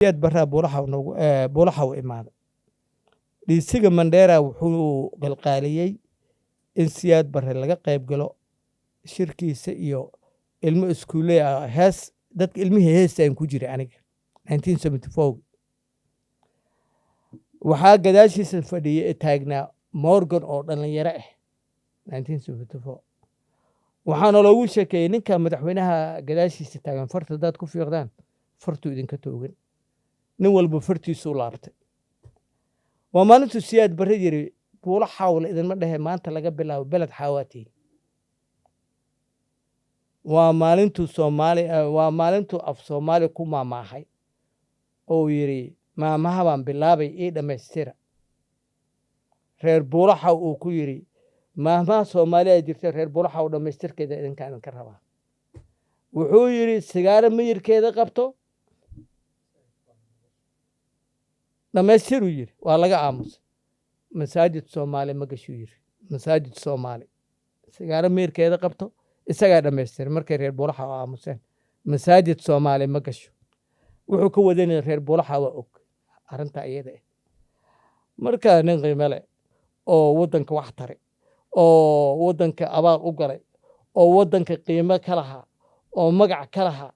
Siyaad Barraa Buulaxaw noogu Buulaxaw imaaday. DC-ga Mandheera wuxuu qalqaaliyey in Siyaad Barre laga qayb galo shirkiisa iyo ilmo iskuuley ah, hees dadka ilmihii heestaan ku jiray. Aniga 1974 waxaa gadaashiisa fadhiyey, taagnaa Morgan oo dhallinyaro ah. 1974 waxaana loogu sheekeeyey ninka madaxweynaha gadaashiisa taagan, farta haddaad ku fiiqdaan fartuu idinka toogan. Nin walba fartiisuu laabtay. Waa maalintuu Siyaad Barre yiri, "Buulo Xaawle idinma dhehe, maanta laga bilaabo Beled Xaawaatiin." Waa maalintuu Soomaali, waa maalintuu af Soomaali ku maamaahay oo yidhi, "Maamaha baan bilaabay, ii dhammaystira." Reer Buulaxaw uu ku yidhi, "Maahmaha Soomaaliya jirta, reer Buulaxaw dhammaystirkeeda idinkaa idinka rabaa." Wuxuu yidhi, "Sigaaro miyirkeeda qabto dhammaystiruu." Yidhi, waa laga aamusay. "Masaajid Soomaali ma gashuu," yidhi. "Masaajid Soomaali sigaaro miyirkeeda qabto." Isagaa dhammaystiray markay reer Buulaxa oo aamuseen. "Masaajid Soomaali ma gasho" wuxuu ka wadanaya reer Buulaxa waa og arrintaa iyada ah. Marka nin qiimo leh oo waddanka wax taray, oo waddanka abaal u galay, oo waddanka qiimo ka lahaa, oo magac ka lahaa,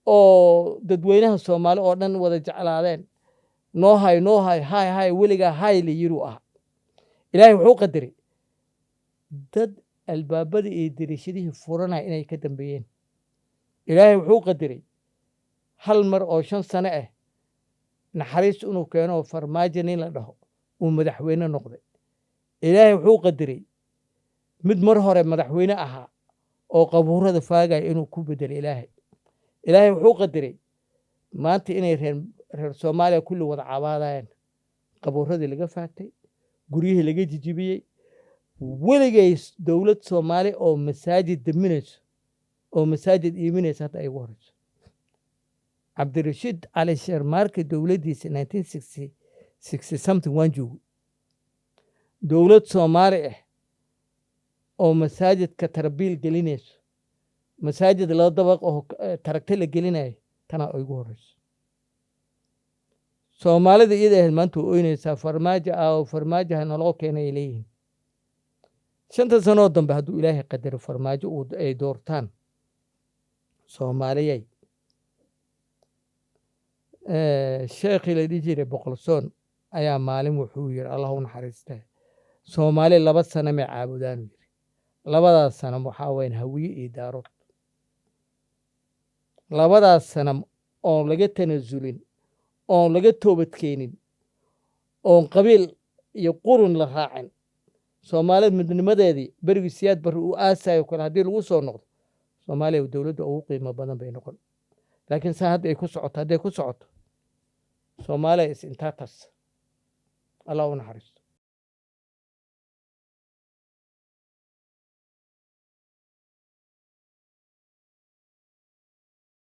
oo dadweynaha Soomaali oo dhan wada jeclaadeen, noo hay, noo hay, hay hay, weligaa hay la yiruu ahaa. Ilaahay wuxuu qadaray dad albaabadii iyo dariishadihii furanaya inay ka dambeeyeen. Ilaahay wuxuu qadaray hal mar oo 5 sano ah naxariis inuu keeno, Farmaajo nin la dhaho uu madaxweyne noqday. Ilaahay wuxuu qadaray mid mar hore madaxweyne ahaa oo qabuurada faagaya inuu ku bedelo. Ilaahay wuxuu qadaray maanta inay reer Soomaaliya kulli wada cabaadayaan, qabuuradii laga faatay, guryihii laga jijibiyey. Weligay dowlad Soomaali oo masaajid daminayso oo masaajid iibinaysa hadda ay ugu horeyso. Cabdirashiid Cali Sharmaarke dowladdiisa 1960 something waan joogay. Dowlad Soomaali ah oo masaajidka tarabiil gelinayso, masaajid laba dabaq oo taragta la gelinayo, tanaa ugu horeyso. Soomaalida iyada ahayd maanta waa oynaysaa. "Farmaajo ah, Farmaajo ha naloo keenay," ay leeyihiin. 5-ta sanoo dambe hadduu Ilaahay qadaro Farmaajo uu ay doortaan, Soomaaliyay, sheekhii la dhihi jiray Boqolsoon ayaa maalin wuxuu yidhi, Allah u naxariistee, "Soomaali laba sano may caabudaanu," yidhi. "Labadaas sanam waxaa weyan Hawiye iyo Daarood. Labadaas sanam oon laga tanasulin, oon laga toobadkeenin, oon qabiil iyo qurun la raacin, Soomaalida midnimadeedii berigii Siyaad Barre uu aasayo kale haddii lagu soo noqdo, Soomaaliya dowladda ugu qiimo badan bay noqon. Laakiin saa hadda ay ku socoto, hadday ku socoto, Soomaaliya is intatas." Allah u naxariisto.